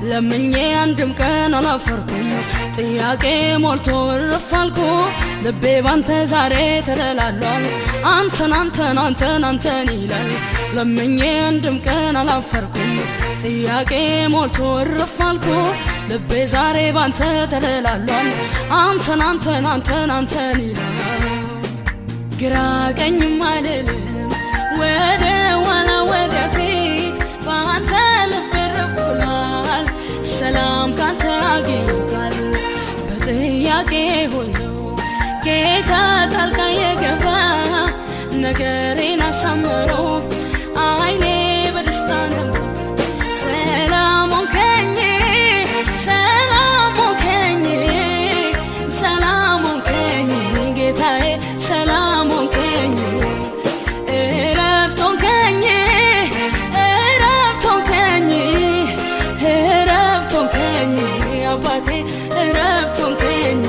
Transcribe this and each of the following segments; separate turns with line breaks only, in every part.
ለምኜ አንድም ቀን አላፈርኩም። ጥያቄ ሞልቶ እርፍ አልኩ። ልቤ ባንተ ዛሬ ተደላሏል። አንተን አንተን አንተን አንተን ይላል። ለምኜ አንድም ቀን አላፈርኩም። ጥያቄ ሞልቶ እርፍ አልኩ። ልቤ ዛሬ ባንተ ተደላሏል። አንተን አንተን አንተን አንተን ይላል። ግራ ቀኝም አልልም፣ ወደ ኋላ ወደፊት፣ በአንተ ልቤ እርፍ ብሏል። ሰላም ካንተ አግኝቷል። በጥያቄ ሁሉ ጌታ ጣልቃ የገባ ነገሬን አሳምሮ አይኔ በደስታ ነው። ሰላም ሆንከኝ፣ ሰላም ሆንከኝ፣ ሰላም ሆንከኝ ጌታዬ፣ ሰላም ሆንከኝ፣ እረፍት ሆንከኝ፣ እረፍት ሆንከኝ፣ እረፍት ሆንከኝ አባቴ፣ እረፍት ሆንከኝ።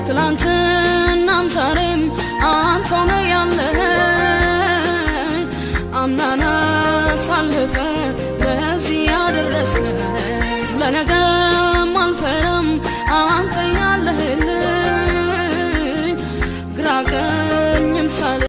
ትላንትናም ዛሬም አንተ ነው ያለህ፣ አምናን አሳልፈ ለዚህ ያደረስከኝ። ለነገም አልፈራም አንተ ያለህልኝ፣ ግራ ቀኝም ሳልል።